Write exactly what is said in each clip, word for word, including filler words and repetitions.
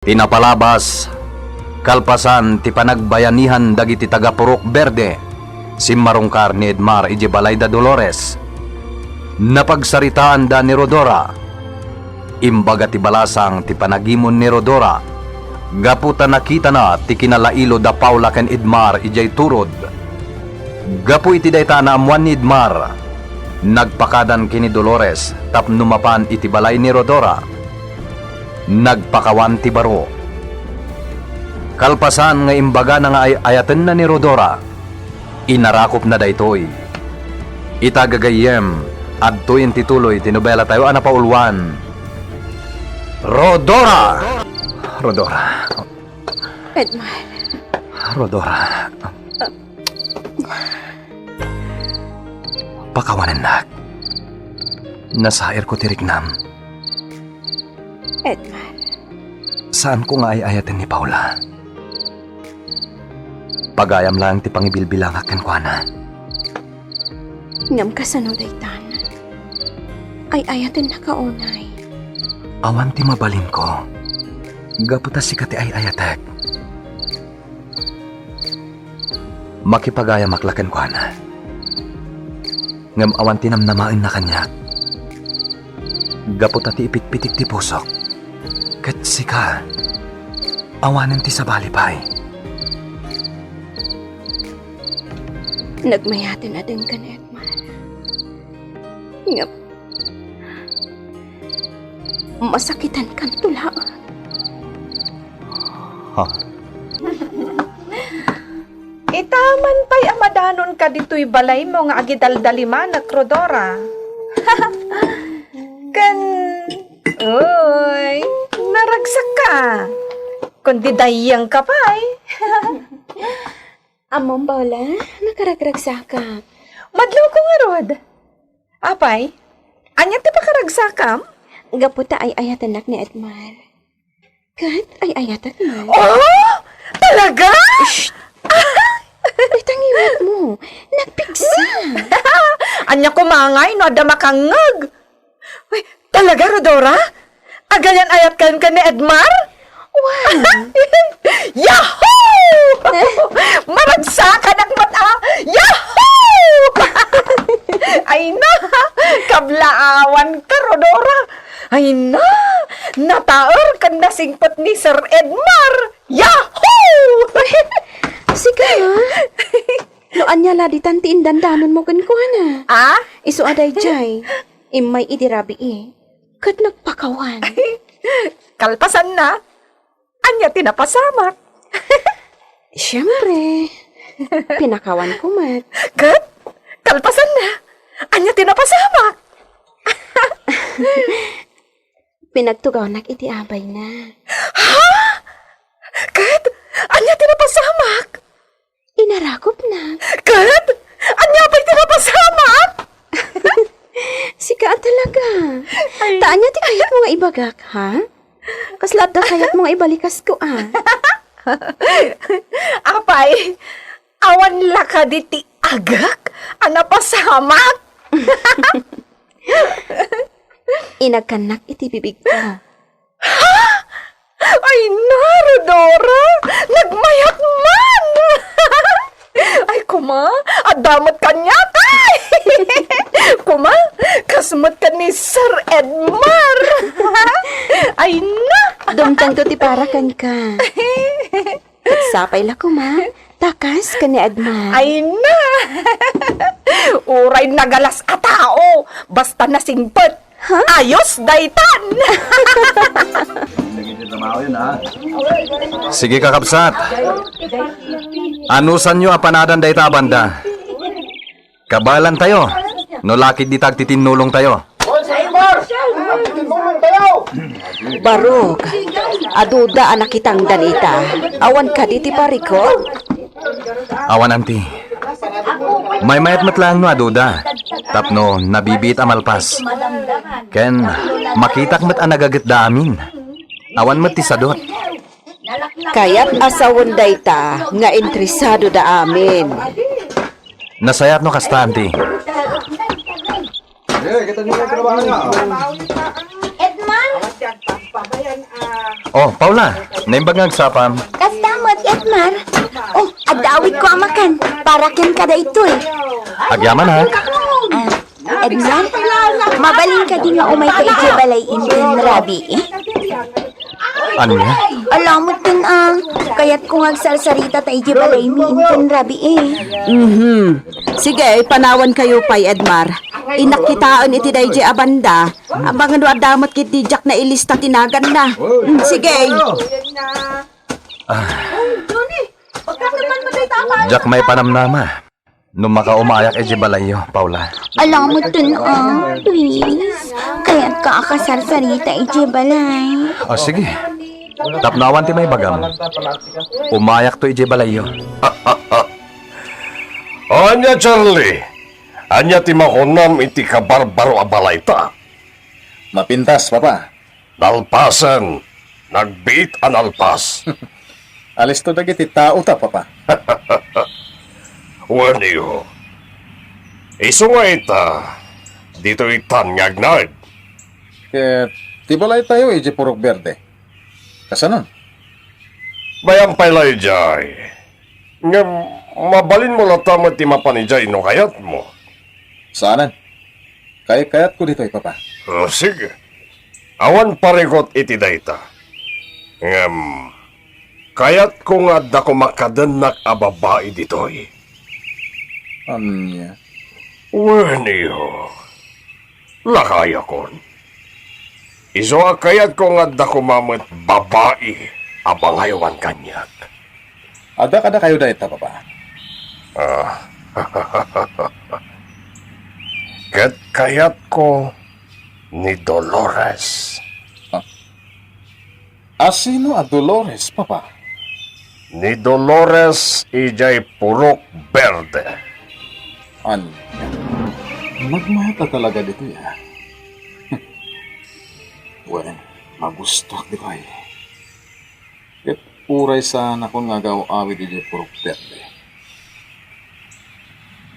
Ti napalabas, kalpasan ti panagbayanihan dagiti taga-Purok Berde, simmarungkar ni Edmar idiay balay da Dolores. Napagsaritaanda ni Rodora. Imbaga ti balasang ti panagimon ni Rodora, gapu ta nakitana ti kinalailo da Paula ken Edmar idiay turod. Gapu iti dayta a naammoan ni Edmar, nagpakadan ken ni Dolores tapno mapan iti balay ni Rodora. Nagpakawan ti baro. Kalpasan nga imbagana nga ay-ayatenna ni Rodora, inarakopna daytoy. Ita gagayyem, adtoyen ti tuloy ti nobelatayo a napauluan, Rodora! Rodora. Edmar. Rodora. Pakawanennak. Nasairko ti riknam. Edmar. Saanko nga ay-ayaten ni Paula. Pagayam laeng ti pangibilbilangak kenkuana. Ngem kasano daytan? Ay-ayatennaka unay. Awan ti mabalinko. Gapu ta sika ti ay-ayatek. Makipagayamak la kenkuana. Ngem awan ti namnamaenna kaniak. Gapu ta ti ipitpitik ti pusok. Ket sika, awanen ti sabali pay. Nagmayaten a denggan, Edmar. Ngem, masakitankanto laeng. Ha? Ita man pay a madanonka ditoy balaymo nga agidaldalimanek, Rodora. Ken, uy, naragsakka. Kundi dayyangka pay. Ammom, Paula, nakaragragsakak. Madloko ngarud. Apay, ania ti pakaragsakam? Gapu ta ay-ayatennak ni Edmar. Ket ay-ayatek man. Oh! Talaga? Shh! Ay, tangiwat mo. Nagpigsa. Ania koma ngay no adda makangngeg? Uy, talaga, Rodora? Agayan-ayatkan ken ni Edmar? Wen. Yahoo! Maragsakanak met a. Yahoo! Ay na, kablaawanka, Rodora. Ay na, nataer ken nasingpet ni Sir Edmar. Yahoo! Sika, ha? No ania la ditan ti indandanonmo kenkuana? Ah? Isu a daydiay, immay idi rabii, ket nagpakawan. Kalpasanna, ania ti napasamak? Siempre, pinakawanko met. Ket, kalpasanna, ania ti napasamak? Pinagtugawnak iti abayna. Ha? Ket, ania ti napasamak? Inarakopnak. Ket, ania pay ti napasamak? Sika a talaga. Ay. Ta ania ti kayatmo nga ibagak, ha? Kasla adda kayatmo nga ibalikas ko, a? Apay, awan la kadi ti agek a napasamak? Inagkannak iti bibigko. Ha? Ay na, Rodora! Nagmayat man! Ay, kuma, adda met kaniak! Ay! Kuma, kas met ken ni Sir Edmar! Ay na! Dumtengto ti para kenka. Ket sapay la koma, ta kas ken ni Edmar. Ay na! Uray nagalas a tao, basta nasingpet. Ha? Ayos daytan! Sige, kakabsat. Anusanyo a panadan dayta a banda? Kabaelantayo, no lakid dita agtitinnulongtayo. Hoy, Sir Edmar! Agtitinnulongtayo! Barok, aduda a nakitangdan ita. Awan kadi ti parikut? Awan, anti. Maymayat met laeng no aduda, tapno nabibiit a malpas. Ken makitak met a nagagetda amin. Awan met ti sadut. Kayat a sawen dayta nga interesadoda amin. Nasayaat no kasta, anti. Eh, kita niyo yung trabaho niya. Edmar! Oh, Paula, naimbag nga agsapam. Kasta met, Edmar. Oh, adda awitko a makan. Para kenka daytoy. Agyaman, ha? Ah, Edmar, mabalin kadi nga umayka idiay balay inton rabii? Ania? Ala met ken, ah, kayatko nga agsarsarita ta idiay balaymi inton rabii. Mhm. Sige, panawankayo pay, Edmar. Innak kitaen iti daydiay a banda. Amangan no adda met ketdi diak nailista ti naganna. Mm, sige. Ah. Diak maipanamnama no makaumayak idiay balayyo, Paula. Ala met ken, ah, please. Kayatka a kasarsarita idiay balay. Ah, sige. Tapno awan ti maibagam, umayakto idiay balayyo. Ania, Charlie? Ania ti makunam iti kabarbaro a balayta? Napintas, Papa. Nalpasen, nagbiit a nalpas. Alisto dagiti tao ta, Papa. Wen, iho. Isu nga ita, ditoy tan nga agnaed. Ket ti balaytayo idiay Purok Berde. Kasano? Mayam pay la idiay. Ngem mabalinmo latta met ti mapan idiay no kayatmo. Saanen. Kaykayatko ditoy, Papa. O, sige. Awan parikut iti dayta. Ngem, kayatko nga adda koma kadennak a babai ditoy. Ania? Wen, iho. Lakayakon. Isu a kayatko nga adda koma met babai a mangaywan kaniak. Adda kadakayo dayta, Papa? Ah. Ket kayatko ni Dolores. Ah. A sino a Dolores, Papa? Ni Dolores idiay Purok Berde. Ania? Nagmayat a talaga ditoy, a? Wen, magustoak ditoy. Ket uray saanakon nga agaw-awid idiay Purok Berde.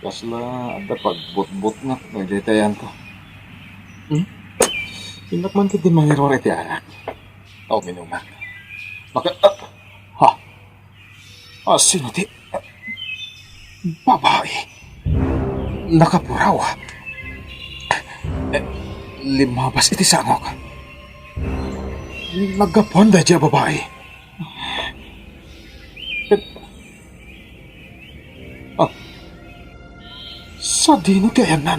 Kasla adda pagbutbutngak no idiay tayanko. Hmm? Innak man ketdi mangiruar iti arak. Aw, minumak. Maka-, ah, ha? Ah, sino ti, ah, babai? Nakapuraw. Eh, limabas iti sangok. Naggapuan daydiay a babai. Ah, sadino ti ayanna?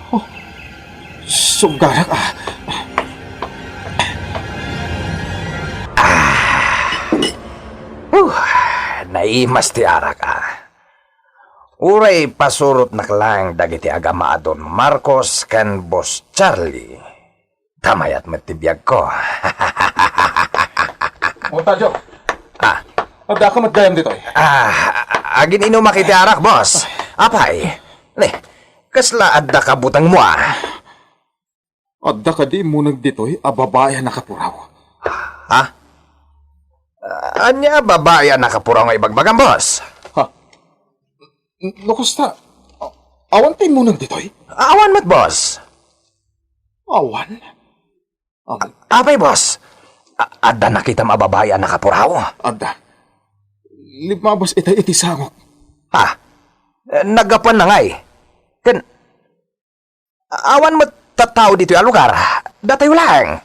Oh, sunggarak, ah. Ah. Uh, naimas ti arak, ah. Uray pasurotnak laeng dagiti agama a Don Marcos ken Boss Charlie. Ta mayat met ti biagko. O, Tadyo. Ah. Addaka met gayam ditoy. Ah, agin-inumak iti arak, boss. Apay, ne, kasla adda kabutengmo, ah? Adda kadi immuneg ditoy a babai a nakapuraw? Ha? Ania a babai a nakapuraw nga ibagbagam, boss? Ha? No kasta, a-, awan ti immuneg ditoy? Awan met, boss. Awan? Am- Apay, boss? A-, adda nakitam a babai a nakapuraw? Adda. Limabas ita iti sangok. Ha? Naggapuanna ngay? Ken, awan met tattao ditoy a lugar. Datayo laeng.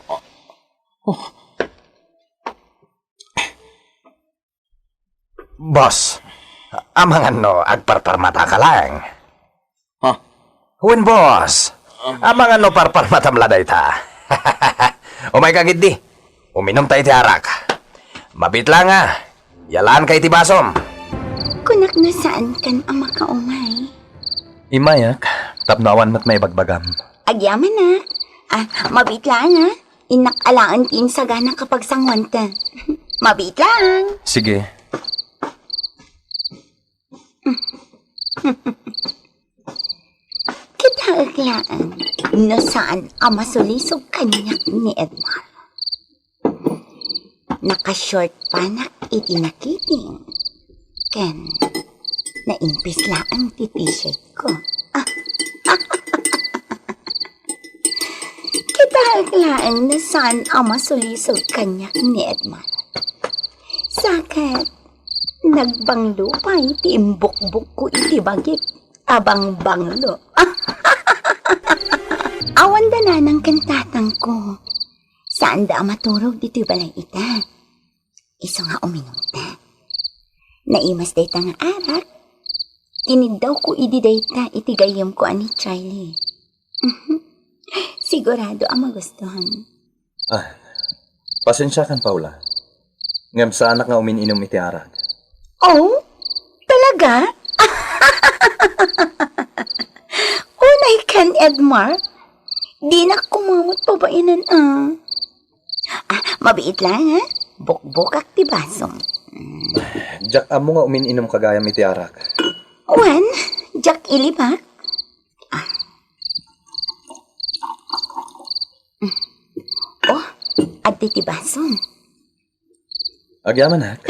Oh. Boss, amangan no agparparmataka laeng. Ha? Wen, boss. Amangan no parparmatam la dayta. Umayka ketdi. Uminumta iti arak. Mabiit laeng a. Yalaanka iti basom. Kunak no saankan a makaumay. Immayak, tapno awan met maibagbagam. Agyaman a. Ah, mabiit laeng a. Innak alaen ti insaganaka a pagsanguanta. Mabiit laeng. Sige. Kitaek laeng no saan a masulisog kaniak ni Edmar. Naka-short panak iti nakiting, ken naimpis laeng ti t-shirt ko. Kitaek Laeng no saan a masulisog kaniak ni Edmar. Sa ket, nagbanglo pay ti imbukbokko iti bagik a bangbanglo. Awan da nanang ken tatangko. Saanda a maturog ditoy balay ita. Isu nga uminumta. Naimas dayta nga arak. Iniddawko idi dayta iti gayyemko a ni Charlie. Mhm. Sigurado a magustuhan. Ah, pasensiakan, Paula. Ngem saanak nga umin-inum iti arak. Oh? Talaga? Unay ken, Edmar. Dinak kumamot babaenan, ah. Ah, mabiit lang, ha? Bukbukak ti basom. Mm. Diak ammo nga umin-inumka gayam iti arak. Wen, diak ilibak. Ah. Mm. Oh, adtoy ti basom. Agyamanak.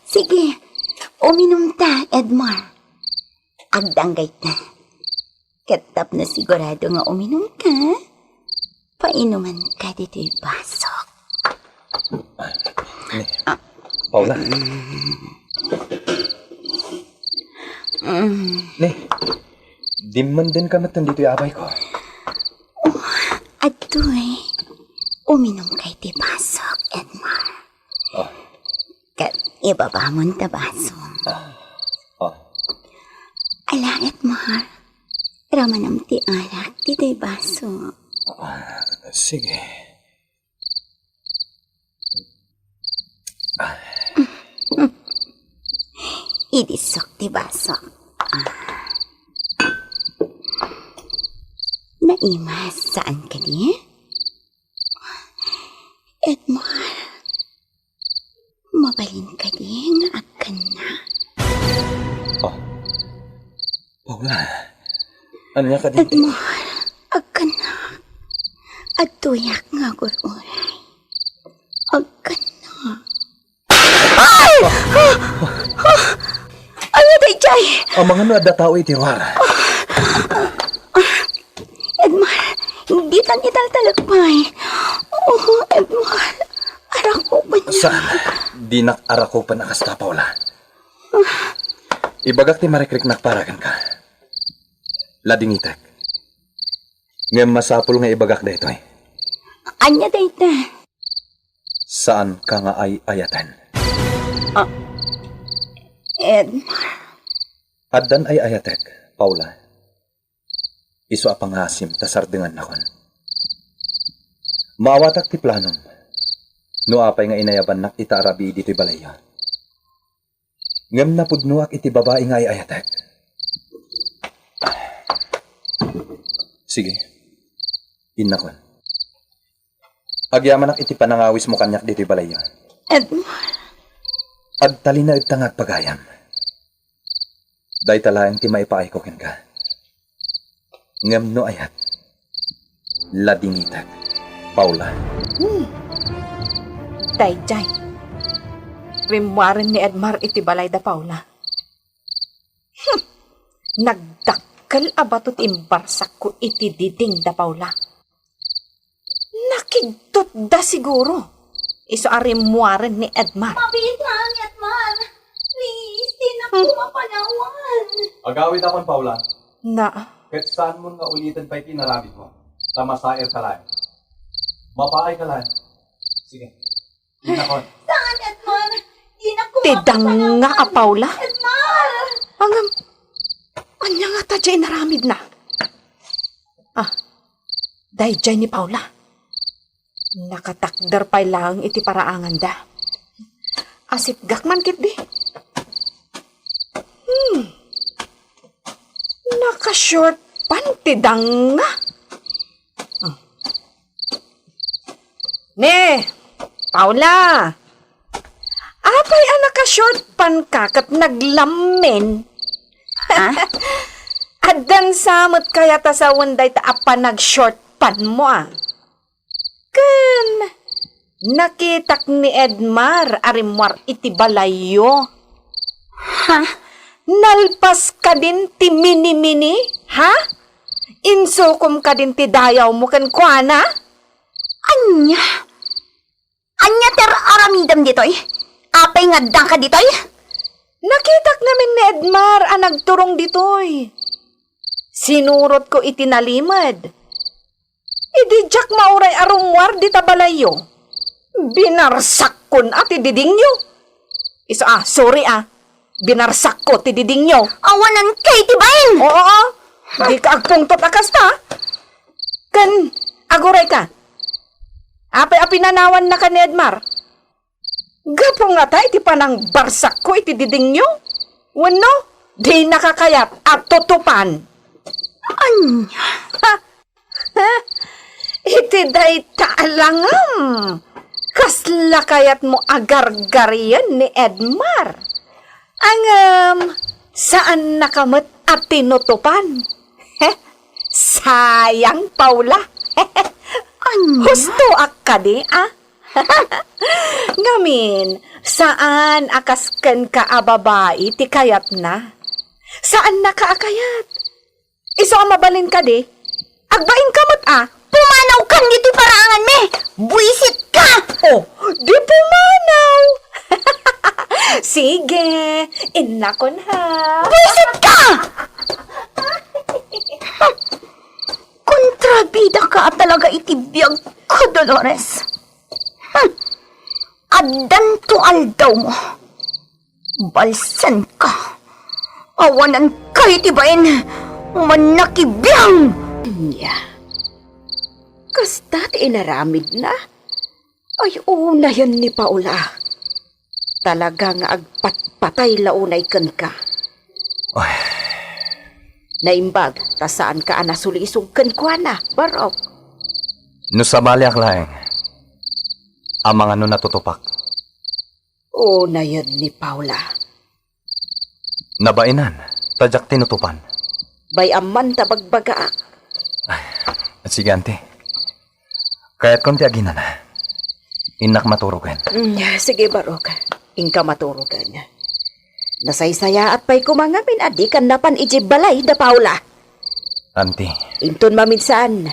Sige, uminumta, Edmar. Agdanggayta. Ket tapno sigurado nga uminumka, painumanka ditoy basok. Ni, ah. Paula. Mm. Ni, dimmandenka metten ditoy abayko. Oh, adtoy. Uminumka iti basok, Edmar. Oh. Ket ibabamon ta baso. Ah. Oh. Ala, Edmar. Ramanam ti arak ditoy baso. Ah, sige. Ah. Idisok ti baso. Ah. Naimas, saan kadi? Edmar. Mabalin kadi nga agkanna? Ah, Paula, ania kadi? Edmar, agkanna. Adtoyak nga agur-uray. Agkanna. Ay! Ah! Ah! Ania daydiay? Amangan no adda tao iti ruar. Edmar, ditan italtalek pay. Oh, Edmar, arakupen. Saan? Dinak arakupen a kasta, Paula. Ibagak ti marikriknak para kenka. Ladingitek. Ngem masapul nga ibagak daytoy. Ania dayta? Saanka nga ay-ayaten. Ah, Edmar. Addan ay-ayatek, Paula. Isu a pangngaasim ta sardengannakon. Maawatak ti planom no apay nga inayabannak ita a rabii ditoy balayyo. Ngem napudnoak iti babai nga ay-ayatek. Sige, innakon. Agyamanak iti panangawismo kaniak ditoy balayyo. Edmar. Agtalinaedta nga agpagayam. Dayta laeng ti maipaayko kenka. Ngem no ayat, ladingitek, Paula. Hmm. Daydiay. Rimmuaren ni Edmar iti balay da Paula. Hmm. Nagdakkel a bato ti imbarsakko iti diding da Paula. Nakigtotda siguro. Isu a rimmuaren ni Edmar. Mabiit laeng, Edmar. Please, dinak Hmm. mapanawan. Agawidakon, Paula. Na. Ket saanmon nga uliten pay ti inaramidmo. Ta masairka laeng. Mapaayka laeng. Sige. Innakon. Saan, Edmar? Dinak Ti danga a mapanawan. Paula? Edmar! Angam, ania ngata diay inaramidna? Ah, daydiay ni Paula. Nakatakder pay laeng iti paraanganda. Asitgak man ketdi. Hmm. Naka-short pant ti danga. Ah. Ne, Paula. Apay a naka-short pant ka ket naglammen? Ha? Addan sa met kayat a sawen dayta a panag-short pant mo, a? Ken nakitak ni Edmar a rimmuar iti balayyo. Ha? Nalpas kadin ti mini-mini, ha? Insukom kadin ti dayawmo kenkuana? Ania? Ania ti ar-aramidem ditoy? Apay nga addaka ditoy? Nakitak ngamin ni Edmar a nagturong ditoy. Sinurotko iti nalimed. Idi diak mauray a rummuar dita balayyo, binarsakkon a ti didingyo. Isu a, sorry a, binarsakko ti didingyo. Awanan kay ti bain! Oo, dika agpungtot a kasta. Ken, aguray ka. Apay a pinanawannaka ni Edmar? Gapu ngata iti panangbarsakko iti didingyo? Wenno, dinaka kayat a tutupan? Ania? Ha? Iti dayta a langam, kasla kayatmo a gargarien ni Edmar? Ngem, saannaka met a tinutupan. Heh, sayang, Paula. Ania? Hustoak kadi, a? Ngamin, saan a kas kenka a babai ti kayatna. Saannaka a kayat. Isu a mabalin kadi, agbainka met a. Pumanawkan ditoy paraanganmi! Buisitka! Oh, di pumanaw! Sige, innakon ha. Buisitka! Kontrabidaka talaga iti biagko, Dolores. Hmm. Addanto aldawmo. Balsenka. Awananka iti bain. Manakibiang! Ania? Kasta ti inaramidna? Ay, unayen ni Paula. Talaga nga agpatpatay la unay kenka. Ay. Naimbag ta saanka a nasulisog kenkuana, Barok. No sabaliak laeng, amangan no natutupak. Unayen ni Paula. Nabainan, ta diak tinutupan. Bay-am man ta bagbagaak. Ay, sige, anti. Kayatkon ti aginana. Innak maturogen. Mm, sige, Barok. Inka maturogen. Nasaysayaat pay koma ngamin a dikan napan idiay balay da Paula. Anti. Inton maminsan,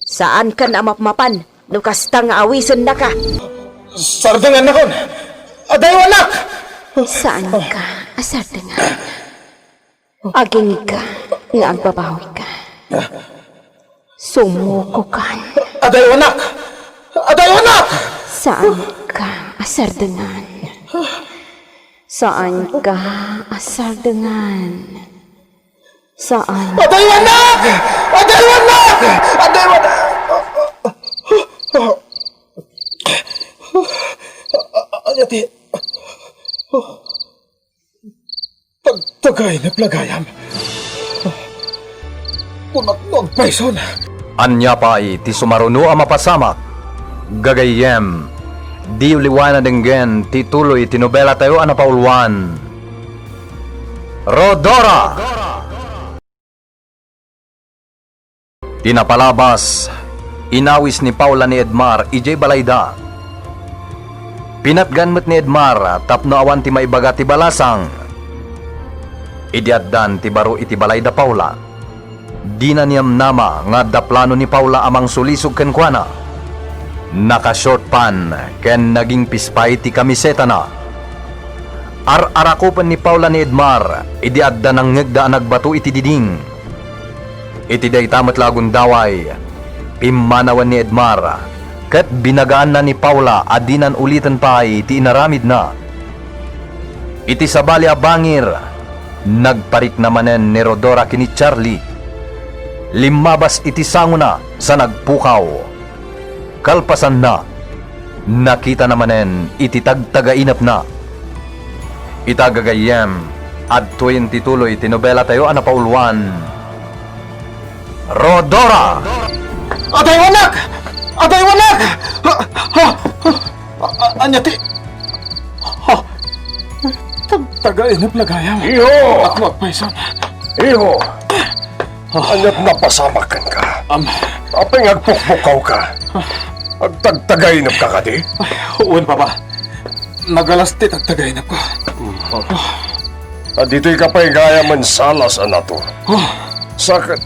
saankan a mapmapan no kasta nga awisennaka. Sardengannakon! Adaywannak! Saanka a sardengan. Agingga nga agbabawika. Sumukokan. Adaywannak! Adaywannak! Saanka a sardengan. Saanka a sardengan. Saan? Adaywannak! Adaywannak! Adaywannak! Ania ti tagtagainep la gayam? Kunak no agpayson. Ania pay ti sumaruno a mapasamak? Gagayyem, diyo liwaen a denggen ti ituloy ti nobelatayo a napauluan, Rodora! Ti napalabas, inawis ni Paula ni Edmar idiay balayda. Pinatgan met ni Edmar tapno awan ti maibaga ti balasang. Idi addan ti baro iti balay da Paula, dina ni namnama nga adda plano ni Paula a mangsulisog kenkuana. Naka-short pan ken nagingpis pay ti kamisetana. Ar-arakupen ni Paula ni Edmar idi adda nangngegda a nagbato iti diding. Iti dayta met la a gundaway, pimmanawen ni Edmar ket binagaanna ni Paula a dinan uliten pay ti inaramidna. Iti sabali a bangir, nagparikna manen ni Rodora ken ni Charlie. Limmabas iti sangona sa nagpukaw. Kalpasanna, nakitana manen iti tagtagainepna. Ita gagayyem, adtoyen ti tuloy ti nobelatayo a napauluan, Rodora! Adaywannak! Adaywannak! Ha? Ha? A-, a-, ania ti? Ha? Tagtagainep la gayam. Iho! Ako agpayson. Iho! Ania't napasamak kenka? Am. Apay nga agpukpukawka? Agtagtagainepka kadi? Ay, wen, Papa. Nagalas ti tagtagainepko. Hmm. Aditoy ka pay gayam a sala, Senator. Oh. Sa ket,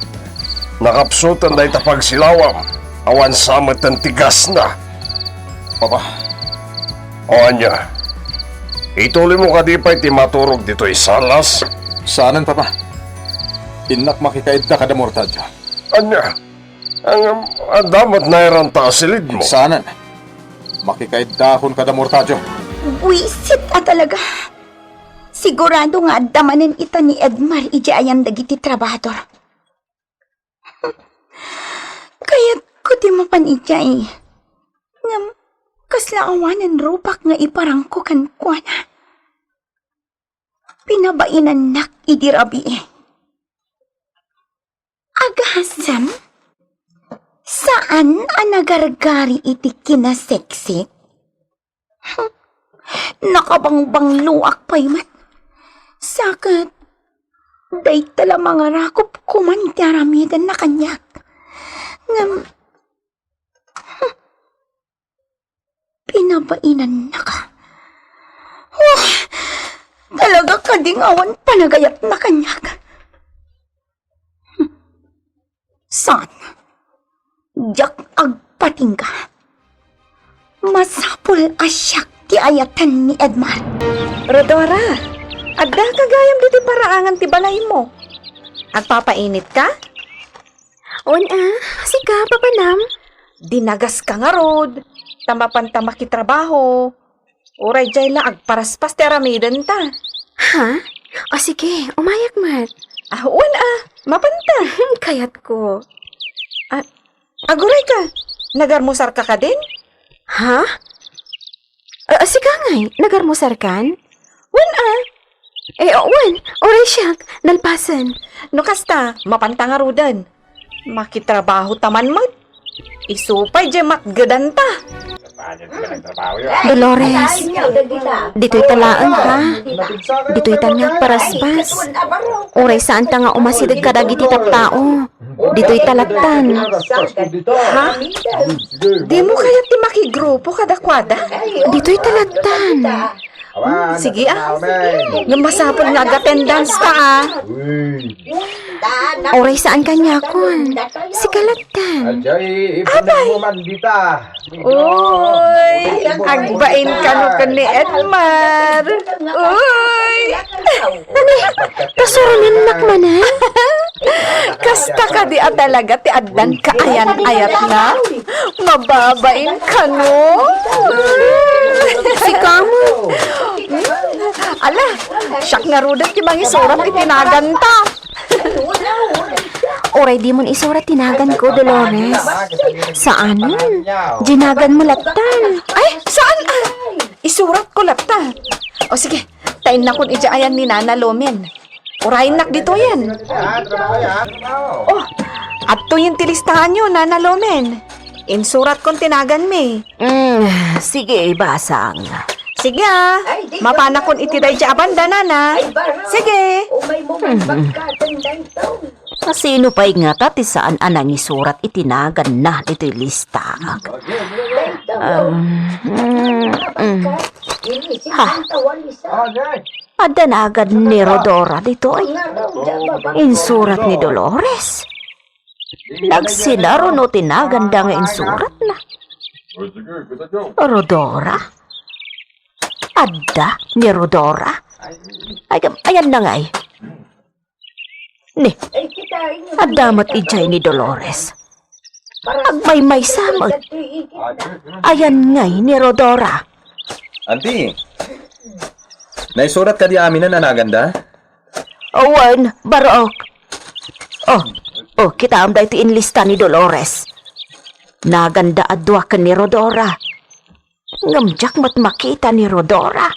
Nakapsutan dayta pagsilawam. Awan sa met ti gasna. Papa. O ania? Ituloymo kadi pay ti maturog ditoy salas? Saanen, Papa. Innak makikaidda kada Mortadio. Ania? Ngem, adda met nairanta a silidmo? Saanen. Makikaiddaakon kada Mortadio. Buisit a talaga. Sigurado nga adda manen ita ni Edmar idiay ayan dagiti trabahador. Kayatko ti mapan idiay. Ngem, kasla awanen rupak nga iparangko kenkuana. Pinabainannak idi rabii. Agasem? Saan a nagargari iti kinaseksek? Nakabangbangloak pay met. Sa ket, dayta la mangarakop koman ti aramidenna kaniak. Ngem, pinabainannaka. Oh, talaga kadi nga awan panagayatna kaniak? Saan? Diak agpatingga. Masapul a siak ti ayaten ni Edmar. Rodora, adda ka gayam ditoy paraangan ti balaymo. Agpapainitka? Wen a, sika, Papa Nam. Dinagaska ngarud, ta mapanta makitrabaho. Uray diay la agparaspas ti aramidenta. Ha? O sige, umayak met. Ah, wen a, mapanta. Kayatko. Ah, aguray ka, nagarmusarka kadin? Ha? Ah, sika ngay, nagarmusarkan? Wen a. Eh, o, wen, uray siak, nalpasen. No kasta, mapanta ngaruden. Makitrabaho ta man met. Isu pay diay matgedanta. Dolores, ditoy ta laeng, ha? Ditoy ta nga agparaspas. Uray saan ta nga umasideg kadagiti tattao. Ditoy ta lattan. Ha? Dimo kayat ti makigrupo kadakuada? Ditoy ta lattan. Sige, ah. Ngem masapul nga ag-attendance ta, ah. Uray saan kaniakon. Sika lattan. Abay. Uy, agbain kano ken ni Edmar. Uy. Ani, pasuroninnak manen? Kasta kadi a talaga ti addan kaayan-ayatna? Mababain kano? Sika man. Ala, siak ngaruden ti mangisurat iti naganta. Uray dimon isurat ti naganko, Dolores. Saanen. Diay naganmo lattan. Ay, saan? Ah, isuratko latta. O sige, ta innakon idiay ayan ni Nana Lomen. Urayennak ditoyen. Oh, adtoyen ti listaanyo, Nana Lomen. Insuratkon ti naganmi. Mm, sige, basang. Sige, ah. Mapanakon iti daydi a banda, Nana. Sige. Kasino pay ngata ti saan a nangisurat iti naganna ditoy listaak? Um, mm, mm. Ha? Adda nagan ni Rodora ditoy? Insurat ni Dolores? Nagsinaro no ti naganda nga insuratna? Rodora? Adda ni Rodora? Ay, ayan na ngay. Ni, adda met idiay ni Dolores. Agmaymaysa met. Ayan ngay ni Rodora. Anti, naisurat kadi aminen a naganda? Awan, barok. Oh, oh, kitaem daytoy inlista ni Dolores. Naganda a dua ken ni Rodora. Ngem diak met makita ni Rodora.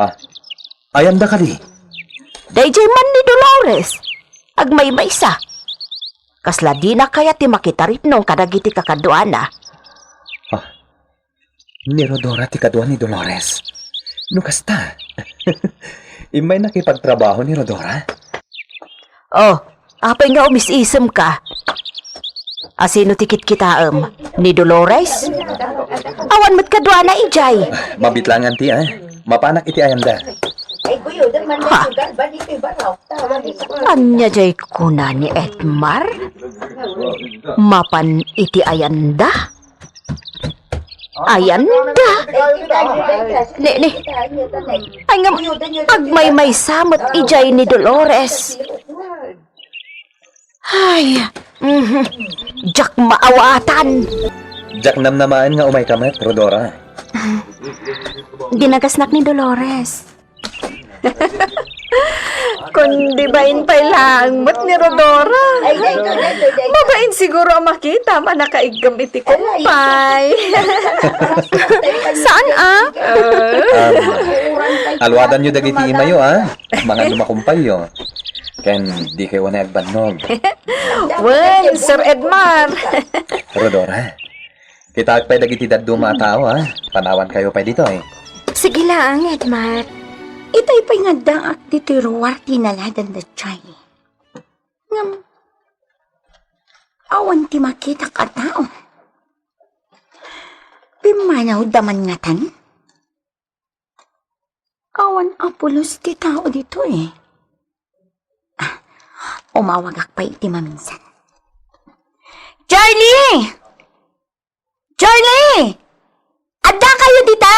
Ah, ayanda kadi? Daydiay man ni Dolores. Agmaymaysa. Kasla dina kayat ti makitaripnong kadagiti kakaduana. Ah, ni Rodora ti kadua ni Dolores. No kasta, immay nakipagtrabaho ni Rodora? Oh, apay nga umis-isemka? Asino ti kitkitaem? Ni Dolores? Awan met kaduana idiay. Mabitlangan ti, ah. Mapanak iti ayanda. Ha? Ania diay kuna ni Edmar? Mapan iti ayanda? Ayanda? Ne, ne. Ay, ngem, agmaymaysa met idiay ni Dolores. Ay, mhm. Diak maawatan. Diak namnamaen nga umayka met, Rhodora. Dinagasnak ni Dolores. Kundi bain pay laeng met ni Rhodora. Mabain siguro a makitam a nakaiggem iti kumpay. Saan, a? Um, aluadanyo dagiti imayo, a? Mangan no makumpayyo. Ken dikayo unay agbannog. Wen, Sir Edmar. Rhodora, kitaek pay dagiti dadduma a tao, a? Panawankayo pay ditoy. Sige laeng, Edmar. Itay pay nga addaak ditoy ruar ti inaladan da Charlie. Ngem, awan ti makitak a tao. Pimmanawda man ngatan? Awan a pulos ti tao ditoy. Ah, umawagak pay iti maminsan. Charlie! Charlie! Adda kayo dita?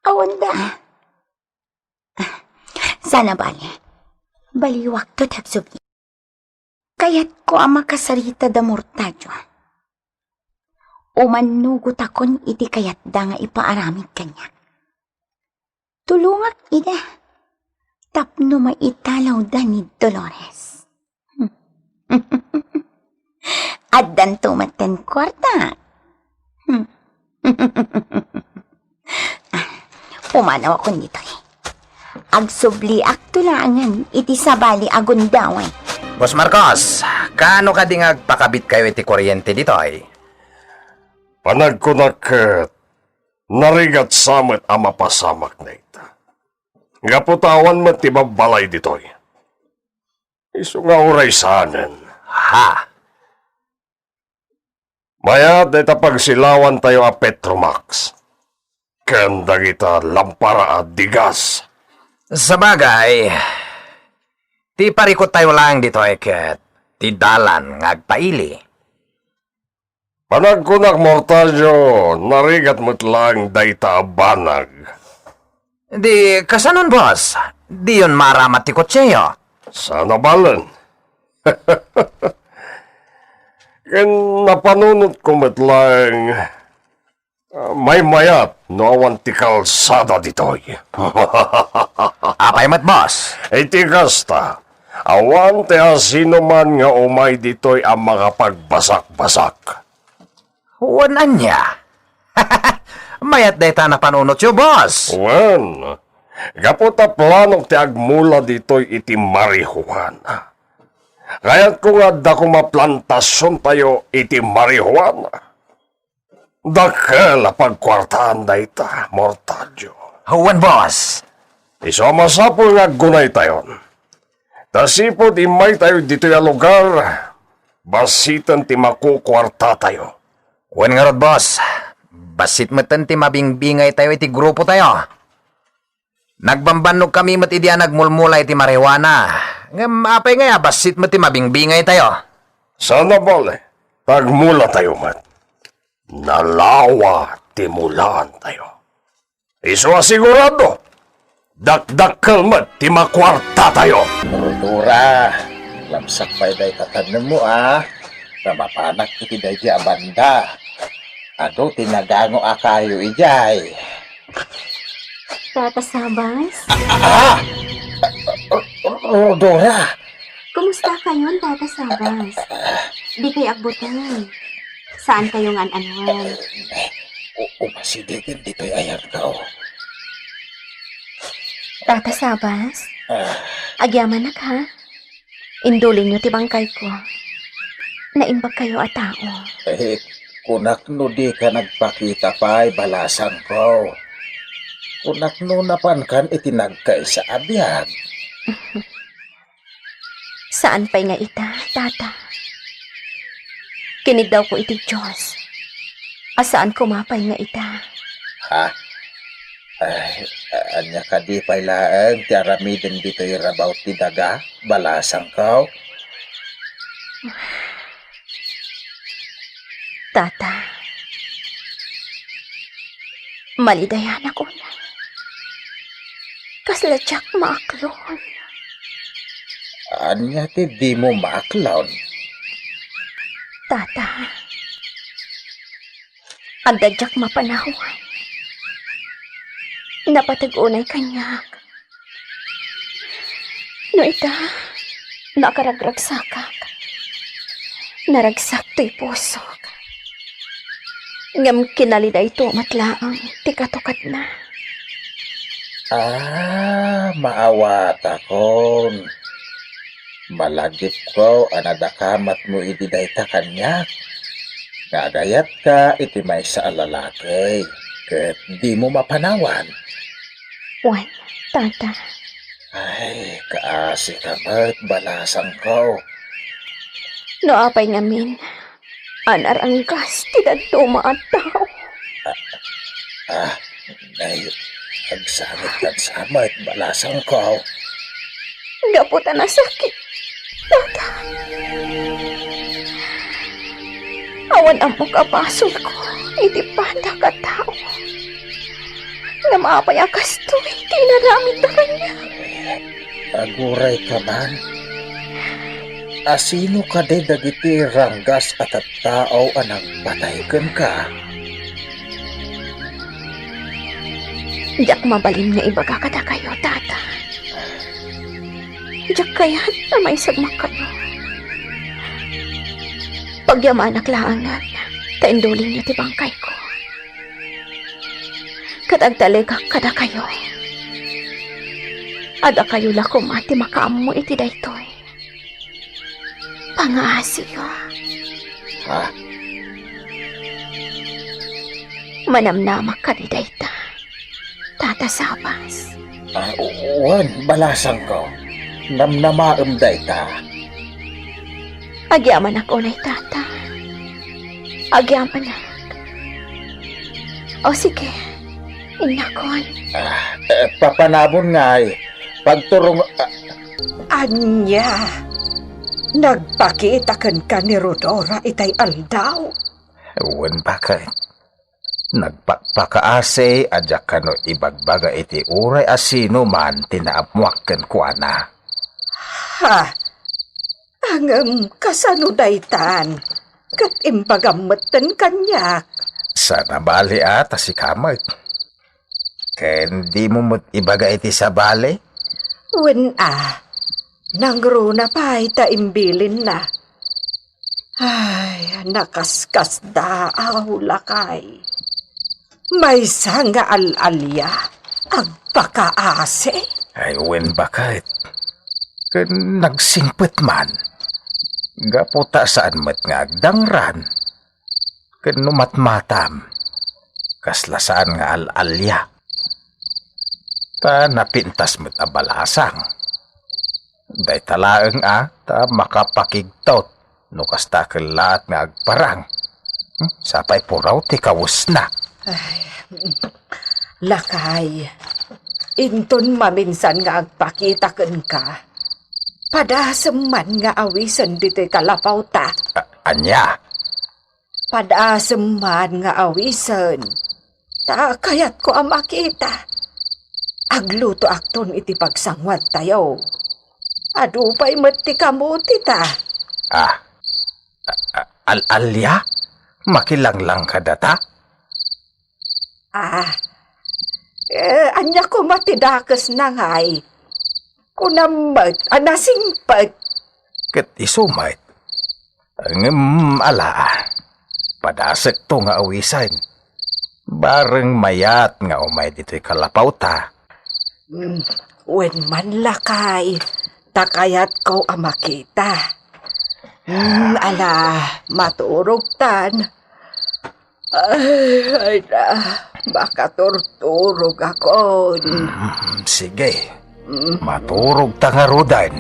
Awan da. Sana bale. Baliwak to tagsubli. Kayatko a makasarita da Mortadio. Umannugotakon iti kayatda nga ipaaramid kaniak. Tulongak ida tapno maitalawda ni Dolores. Addanto metten kuarta. Pumanawakon ditoy. Agsubliakto laengen iti sabali a gundaway. Boss Marcos, kaano kadi nga agpakabitkayo iti kuryente ditoy? Panagkunak ket narigat sa met a mapasamak dayta. Gapu ta awan met ti babbalay ditoy. Isu nga uray saanen. Ha? Mayat dayta pagsilawantayo a Petromax ken dagita lampara a digas. Sabagay, ti parikuttayo laeng ditoy ket ti dalan nga agpaili. Panagkunak, Mortadio, narigat met laeng dayta a banag. Di, kasanon, boss? Diyon maaramat ti kotseyo? Sana balen. Ken napanunotko met laeng, ah, maymayat no awan ti kalsada ditoy. Apay met, boss? Iti kasta, awan ti asinoman nga umay ditoy a makapagbasak-basak. Wen ania? Mayat dayta napanunotyo, boss. Wen, gapu ta planok ti agmula ditoy iti marijuana. Kayatko nga adda koma plantasiontayo iti marijuana. Dakkel a pagkuartaan dayta, Mortadio. Wen, boss. Isu a masapul nga aggunaytayon. Ta sipud immaytayo ditoy a lugar, basiten ti makukuartatayo. Wen ngarud, boss, bassit metten ti mabingbingaytayo iti grupotayo. Nagbambannogkami met idi a nagmulmula iti marijuana. Ngem apay ngay a bassit met ti mabingbingaytayo? Sana bale, ta agmulatayo met. Nalawa ti mulaantayo. Isu a sigurado, dakdakkel met ti makuartatayo. Rhodora, labsak pay dayta tanemmo, a. Ta mapanak iti daydi a banda. Adu ti nagango a kayo idiay. Tata Sabas? Ah! Rhodora! Kumusta kayon, Tata Sabas? Di kayo agbuteng. Saan kayo nga an-anuan? O, umasidegen ditoy ayanko. Tata Sabas? Ah. Agyamanak, ha? Indulinyo ti bangkayko. Naimbag kayo a tao. Eh, kunak no di ka nagpakita pay, balasangko. Kunak no napankan iti nagkaysa a biag. Saan pay nga ita, Tata? Kiniddawko iti Dios a saan koma pay nga ita. Ha? Ay, ania kadi pay laeng ti aramiden ditoy rabaw ti daga, balasangko? Tata, malidayanak una. Kasla diak maaklon. Ania ti dimo maaklon? Tata, adda diak mapanawan. Napateg unay kaniak. No ita, nakaragragsakak. Naragsak toy pusok. Ngem kinalidayto met laeng ti katukadna. Ah, maawatakon. Malagipko a nadakamatmo idi dayta kaniak. Nga agayatka iti maysa a lalaki, ket dimo mapanawan. Wen, tata. Ay, kaasika met, balasangko. No apay ngamin, a naranggas ti dadduma a tao. Ah, ah, nay, agsangit kan samet, balasangko. Gapu ta nasakit, tata. Awan ammok a basolko iti padak a tao. Ngem apay a kastoy ti inaramidda kaniak? Agurayka man. A sino kadi dagiti ranggas a tattao a nagpatay kenka? Diak mabalin nga ibaga kadakayo, tata. Diak kayat a maisagmakkayo. Pagyamanak laengen ta indulinyo ti bangkayko. Ket agtalekak kadakayo. Adda kayo la koma ti makaammo iti daytoy. Pangaasiyo. Ha? Manamnamak kadi dayta, Tata Sabas? Ah, wen, balasangko. Namnamaem dayta. Agyamanak unay, Tata. Agyamanak. O sige, innakon. Ah, eh, papanamon ngay. Pagturong, ah, Ania? Nagpakita kenka ni Rhodora itay aldaw? Wen, baket. Nagpakpakaasi a diak kano ibagbaga iti uray a sino man ti naammoak kenkuana. Ha? Ngem kasano daytan? Ket imbagam metten kaniak. Saan a bali a ta sika met. Ken dimo met ibaga iti sabali? Wen a, nangruna pay ta imbilinna. Ay, nakaskasdaaw, lakay. Maysa nga al-alia, agpakaasi? Ay, wen, baket. Ken nagsingpet man. Gapu ta saan met nga agdangran. Ken no matmatam, kasla saan nga al-alia. Ta napintas met a balasang. Dayta laeng a ta makapakigtot no kasta kellaat nga agparang. Hmm, sapay puraw ti kawesna. Ay, lakay, inton maminsan nga agpakita kenka, padasem man nga awisen ditoy kalapawta. A-, ania? Padasem man nga awisen. Ta kayatko a makita. Aglutoakton iti pagsanguantayo. Adu pay met ti kamote ta. Ah, a-, a-, al-alia? Makilanglang kadata? Ah, eh, ania koma ti dakesna ngay? Kunam met a nasingpet. Ket isu met. Ngem ala, padasekto nga awisen. Bareng mayat nga umay ditoy kalapawta. Mm, wen man lakay, ta kayatko a makita. Mm, ala, maturogtan. Ay, ay na, makaturturogakon. Mm, sige. Mm. Maturogta ngaruden.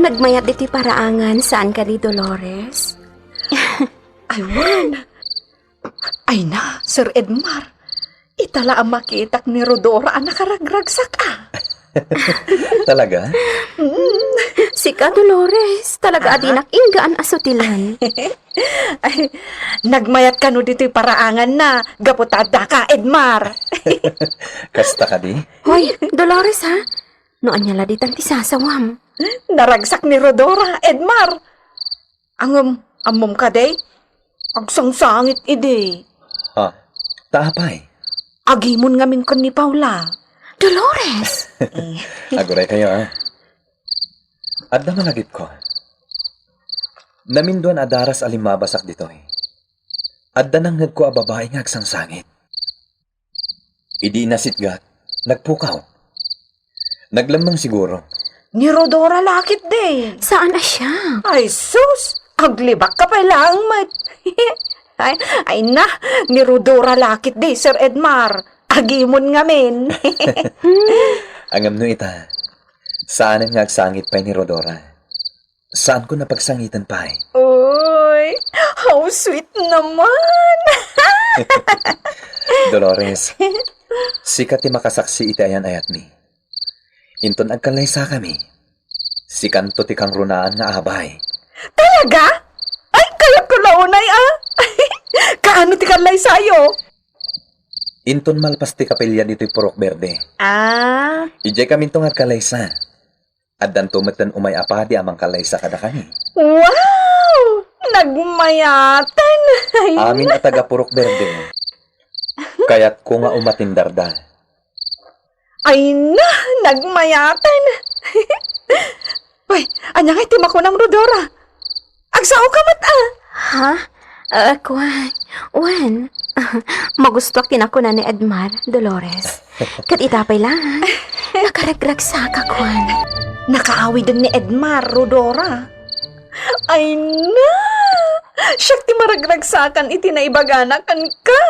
Nagmayat ditoy paraangan, saan kadi, Dolores? Ay, wen. Ay na, Sir Edmar. Ita la a makitak ni Rodora a nakaragragsak, a. Talaga? Mm. Sika, Dolores, talaga a dinak inggaan a sutilan. Ay, nagmayat kano ditoy paraanganna, gapu ta addaka, Edmar. Kasta kadi? Hoy, Dolores, ha? No ania la ditan ti sasawam? Naragsak ni Rodora, Edmar. Ngem, ammom kadi? Agsangsangit idi. Ha? Ta apay? Agimon ngamin ken ni Paula. Dolores! Eh. Aguray kayo, a. Adda malagipko. Naminduan a daras a limmabasak ditoy. Adda nangngegko a babai nga agsangsangit. Idi inasitgak, nagpukaw. Naglemmeng siguro. Ni Rodora la ketdi. Saan a siak? Ay, sus! Aglibakka pay laeng met. Ay, ay na, ni Rodora la ketdi, Sir Edmar. Agimon ngamin. Ngem no ita, saanen nga agsangit pay ni Rodora. Saanko a pagsangitan pay. Uy, how sweet naman! Dolores, sika ti makasaksi iti ayan-ayatmi. Inton agkallaysakami, sikanto ti kangrunaan nga abay. Talaga? Ay, kayatko la unay, a. Kaano ti kallaysayo? Inton malpas ti kapilya ditoy Purok Berde. A. Idiay kaminto nga agkallaysa. Addanto metten umay a padi a mangkallaysa kadakami. Wow! Nagmayaten! Ay, amin a taga Purok Berde. Kayatko nga umatendarda. Ay na, nagmayaten! Uy, ania ngay ti makunam, Rodora? Agsaoka met, a! Ha? Ah, kuan. Wen. Magustuak ti nakuna ni Edmar, Dolores. Ket ita pay la, a. Nakaragragsaka, kuan. Nakaawiden ni Edmar, Rodora. Ay na! Siak ti maragragsakan iti naibagana kenka.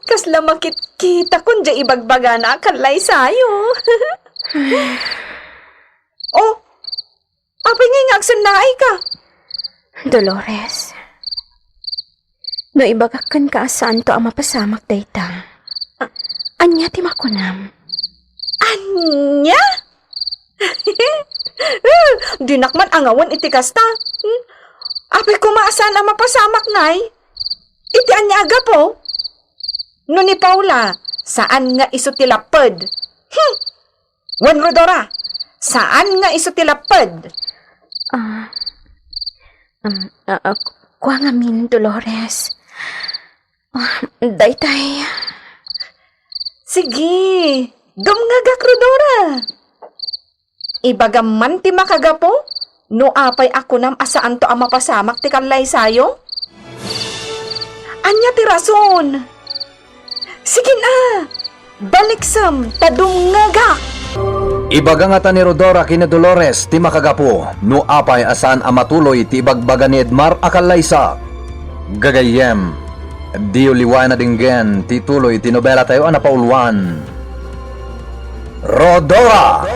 Kasla makitkitakon diay ibagbagana a kallaysayo. Oh, apay ngay nga agsennaayka? Dolores, no ibagak kenka a saanto a mapasamak dayta, a-, ania ti makunam? Ania? Dinak man angawen iti kasta. Hmm? Apay koma a saan a mapasamak ngay? Iti ania a gapu? No ni Paula, saan nga isu ti lapped. Hmm. Wen Rodora, saan nga isu ti lapped. Ah, um, ah, ah, kua ngamin, Dolores. Ah, daytay. Sige, dumngegak, Rodora. Ibagam man ti makagapu no apay a kunam a saanto a mapasamak ti kallaysayo? Ania ti rason? Sige na, baliksem ta dumngegak. Ibaga ngata ni Rodora ken ni Dolores ti makagapu no apay a saan a matuloy ti ibagbaga ni Edmar a kallaysa. Gagayyem, diyo liwayan a denggen ti tuloy ti nobelatayo a napauluan, Rodora!